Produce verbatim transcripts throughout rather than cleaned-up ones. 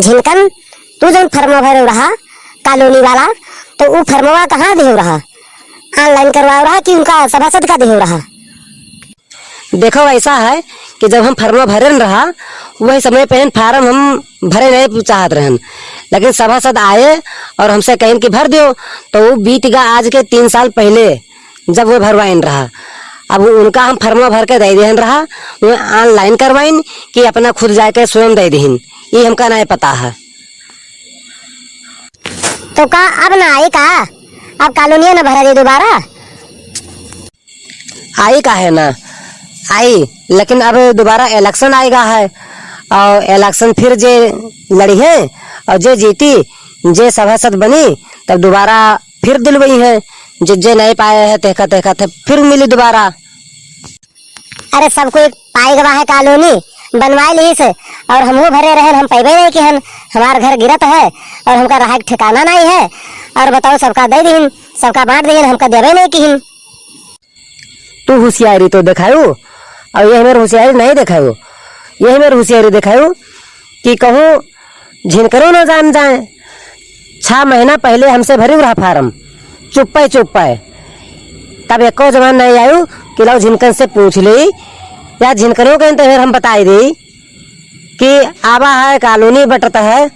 झिनकन, तू जौन फर्मवा भरे रहा कॉलोनी वाला, तो ऊ फर्मवा कहाँ देहे रहा? ऑनलाइन करवाए रहा कि उनका सभासद का देहे रहा? देखो, ऐसा है कि जब हम फर्मवा भरे न रहा, वही समय पे फार्म हम भरे नहीं चाहत रहन, लेकिन सभासद आए और हमसे कहिन कि भर दियो, तो वो बीत गा आज के तीन साल पहले, जब वो भरवाइन रहा। अब उनका हम फर्मवा भर के दे देहन रहा, वो ऑनलाइन करवाइन कि अपना खुद जाके स्वयं दे देहिन, ये हमका नहीं पता है। तो का अब ना आई का? अब कॉलोनिया ना भरा दे दोबारा? आई काहे ना आई, लेकिन अब दोबारा इलेक्शन आएगा है, और इलेक्शन फिर जे लड़ी है और जे जीती, जे सभासद बनी, तब दोबारा फिर दिलवई है। जे जे नहीं पाए है, तेखा तेखा थे फिर मिली दोबारा। अरे, सब कोई पाई गवा है कॉलोनी, बनवाए ली से, और हमहू भरे रहन, हम पैबे नहीं किहन, हमार घर गिरत है और हमका रहा के ठिकाना नहीं है। और बताओ, सबका दे दीन, सबका बांट दीन, हमका देवे नहीं किहन। तू होशियारी तो देखायू, और ये हमार होशियारी नहीं देखायू, ये हमार होशियारी देखायू कि कहूँ झिनकरो ना जान जाए। छह महीना पहले हमसे भरी रहा फार्म, चुप्पे चुप्पे। तब एको जवान नहीं आयु कि लाओ झिनकन से पूछ ली, या झिनकनो के तो फिर हम बताई दी कि आवा है, कॉलोनी बटत है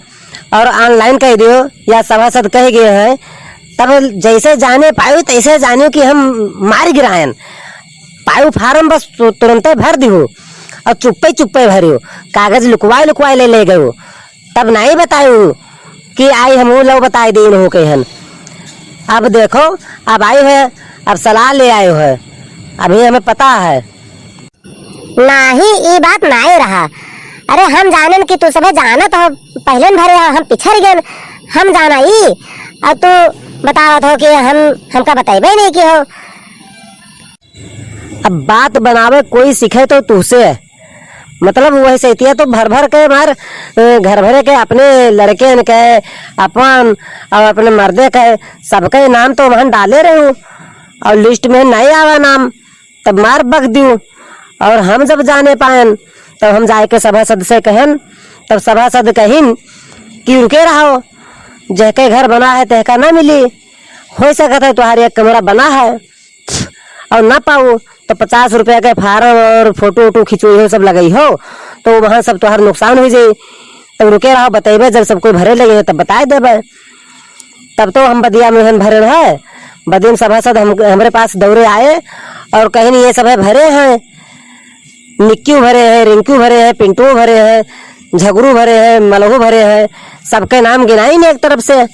और ऑनलाइन कह दियो या सभासद कह गए हैं। तब जैसे जाने पायु तैसे जानियो कि हम मार गिरायन। पायु फार्म बस तु-, तुरंते भर दियो और चुप्पे चुप्पे भरियो, कागज लुकवाए लुकवाए ले ले गयो। तब नहीं बतायु कि आई हमहू लोग बताई दीन हो के हन। अब देखो, अब आयु है, अब सलाह ले आयु है, अभी हमें पता है। नाही, ई बात नाही रहा। अरे, हम जानन कि तू सभे जानत हो, पहले न भरे हो, हम पिछड़ गए, हम जाना ई, और तू बतावत हो कि हम, हमका बतैबे नहीं कि हो। अब बात बनावे कोई सीखे तो तुहसे, मतलब वही सैतिया तो भर भर के मार, अ, घर भरे के अपने लड़के के, अपन और अपने मर्दे के, सबके नाम तो वहाँ डाले रहू और लिस्ट में नहीं आवा नाम। तब मार बक दियो। और हम जब जाने पाएन, तब हम जाए के सभासद से कहन, तब सभासद कहिन कि रुके रहो, जहके घर बना है तहका ना मिली, हो सकत है तुम्हारे एक कमरा बना है और ना पाऊ, तो पचास रुपया के फार्म और फोटो वोटो खिंचोई हो, सब लगई हो, तो वहाँ सब तुम्हार नुकसान हो जाई। तब रुके रहो, बतेबे, जब सब कोई भरे लगे है तब बताए देबे। तब तो हम बदिया में हन भरन है। बदिन सभासद हम, हमरे पास दौड़े आए और कहिन, "ये सब है भरे हैं, निक्कू भरे हैं, रिंकू भरे हैं, पिंटू भरे हैं, झगरू भरे हैं, मलहू भरे हैं, सबके नाम गिनाइन एक तरफ से।"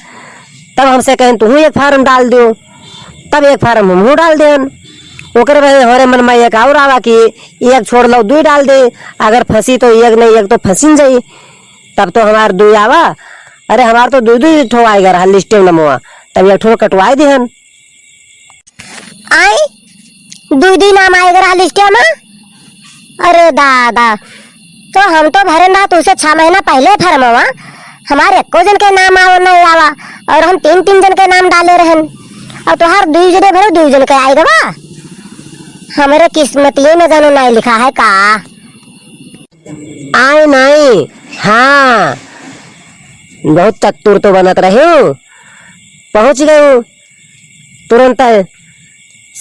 तब हमसे कहिन, "तुहू एक फार्म डाल दियो।" तब एक फार्म हमहू डाल देन। ओकरे बाद हमारे मन में एक और आवा कि एक छोड़ लो, दुई डाल दे, अगर फंसी तो एक नहीं, एक तो फंसिन जाई। तब तो हमार दुई आवा, अरे हमार तो दुई दुई ठो आएगा रहा लिस्टे में नमवा, तब एक ठो कटवाए दिहन। आई, दुई दुई नाम आएगा रहा लिस्टे में। अरे दादा, तो हम तो भरन रहा तुझसे छह महीना पहले फरमवा, हमारे एको जन के नाम आवा नहीं आवा, और हम तीन तीन जन के नाम डाले रहन, और तोहार दुई जने भरो, दुई जन के आएगा बा। हमरे किस्मतिये में जानो नहीं लिखा है का। आए नाई, हाँ, बहुत चतुर तो बनत रहे हो, पहुँच गए हो तुरंत,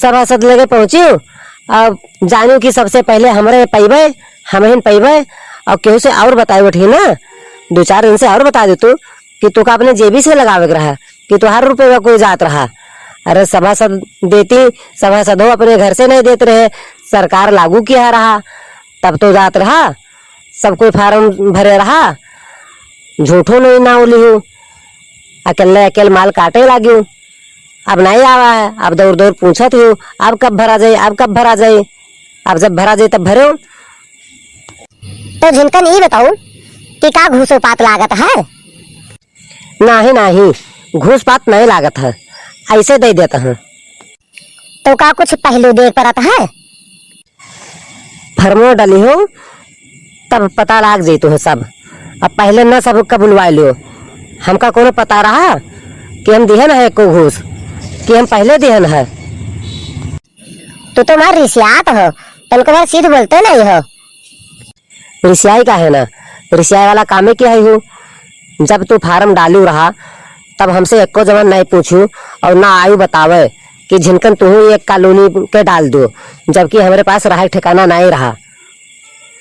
सभासद लगे पहुँची हो। अब जानियो कि सबसे पहले हमरे पइबे, हमहिन पइबे, और केहू से और बताए उठी ना, दो चार दिन से और बता दे तू कि तोका अपने जेबी से लगावे के रहा, कि तोहार रुपये कोई जात रहा। अरे सभासद देती, सभासद हो अपने घर से नहीं देते रहे, सरकार लागू किया रहा, तब तो जात रहा। सब कोई फार्म भरे रहा, झूठो नहीं नाव लिहू, अकेले अकेले माल काटे लागियो। अब नहीं आवा है, अब दौड़ दौड़ पूछत हो, अब कब भरा जाए, अब कब भरा जाए, अब जब भरा जाए तब भरो। तो झिनकन ई बताऊ कि का घूसो पात लागत है? नाही, नाही, घूस पात नहीं लागत है, ऐसे दे देत हैं। तो का कुछ पहलू देख परत है? फरमो डली हो, तब पता लाग जइतो है सब। अब पहले न सब कबुलवा लियो, हमका कोनो पता रहा कि हम दिहन है एको घूस, कि हम पहले दिहन है? तू तो मार रिसियात हो, तनको बार सीध बोलते नहीं हो। रिसियाई का है ना, रिसियाई वाला कामे क्या है हो? जब तू फारम डालू रहा, तब हमसे एक्को जवान नाहीं पूछू और ना आयु बतावे कि झिनकन तुहू एक कॉलोनी के डाल दो, जबकि हमरे पास रहे ठिकाना नाहीं रहा।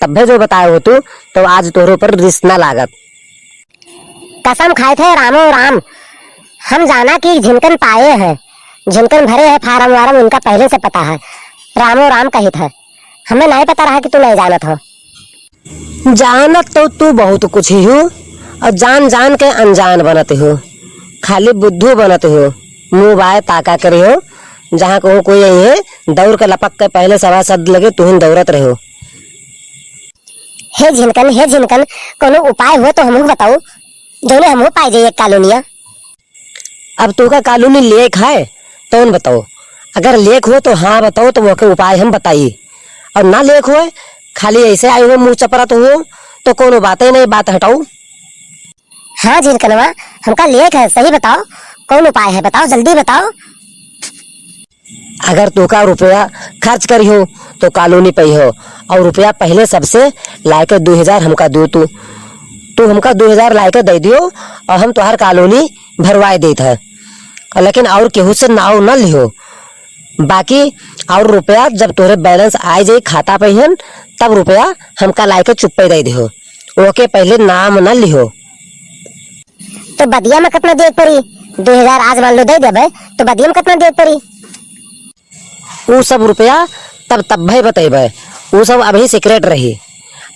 तब्बे जो बताए होतू, तो आज तोहरे ऊपर रिस ना लागत। कसम खाइत है रामो राम, हम जाना कि झिनकन पाए हैं, झिनकन भरे हैं फारम वारम, उनका पहिले से पता है। रामो राम कहित है, हमें नाहीं पता रहा कि तू नाहीं जानत हो। जानत तो तू बहुत कुछ ही हो, और जान जान के अनजान बनत हो, खाली बुद्धू बनत हो, मुँह बाय ताका करे हो, जहाँ कहूँ कोई आई है, दौड़ के लपक के पहिले सभासद लगे तुहिन दौड़त रहो। हे झिनकन, हे झिनकन, कोनो उपाय हो तो हमहू बताओ, जौने हमहू पाए जाइए कॉलोनिया। अब तोहका कॉलोनी लेक है, तौन बताओ। अगर लेक हो तो हाँ बताओ, तो वहके उपाय हम बताई। और ना लेक हो, खाली ऐसे आए हो, मुँह चपरत हो, तो कोनो बाते नहीं, बात हटाओ। हाँ झिनकनवा, हमका लेक है, सही बताओ, कौन उपाय है, बताओ, जल्दी बताओ। अगर तोहका रुपया खर्च करिहो तो कॉलोनी पइहो, और रुपया पहिले सबसे लाइके दुइ हजार हमका दियो तू। तू हमका दुइ हजार लाइके दइ दियो और हम तोहार कॉलोनी भरवाए देत है। और लेकिन और केहू से नाव न लिहो। बाकी और रुपया जब तोहरे balance आइ जाई खाता पइहन, तब रुपया हमका लाइके चुप्पे दइ दिहो। ओके पहिले नाम न लिहो। तो बदिया में कितना देख पड़ी? दुइ हजार आज मान लो दे देबे, तो बदिया में कितना देख पड़ी? ऊ सब रुपया तब तब्बे बतइबे, ऊ सब अभी secret रही।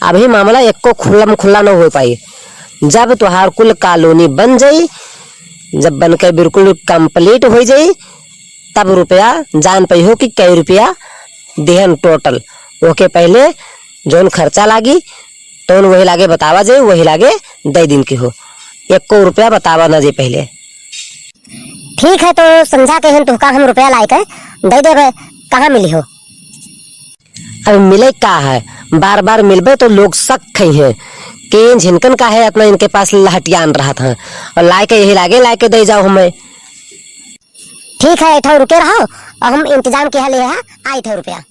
अभी मामला एक्को खुल्लम खुल्ला न होइ पाई। जब तोहार कुल कॉलोनी बन जाई, जब बनके बिल्कुल complete होइ जाई, तब रुपया जान पइहो कि कई रुपया देहन total। ओके पहिले जौन खर्चा लागी, तौन वही लागे बतावा जाई, वही लागे दइ दिन की हो। एक्को रुपया बतावा न जाई पहिले। ठीक है, तो संझा के हम तुहका हम रुपया लाइके दइ देबे। कहाँ मिली हो? अब मिले का है, बार बार मिलबे तो लोग शक खइहें कि इन झिनकन का है, इतना इनके पास लहटियान रहत हैं, और लाइके यही लागे लाइके दइ जाओ हमें। ठीक है, ऐठो रुके रहो, और हम इंतजाम किहा ले हा, आइत है रुपया।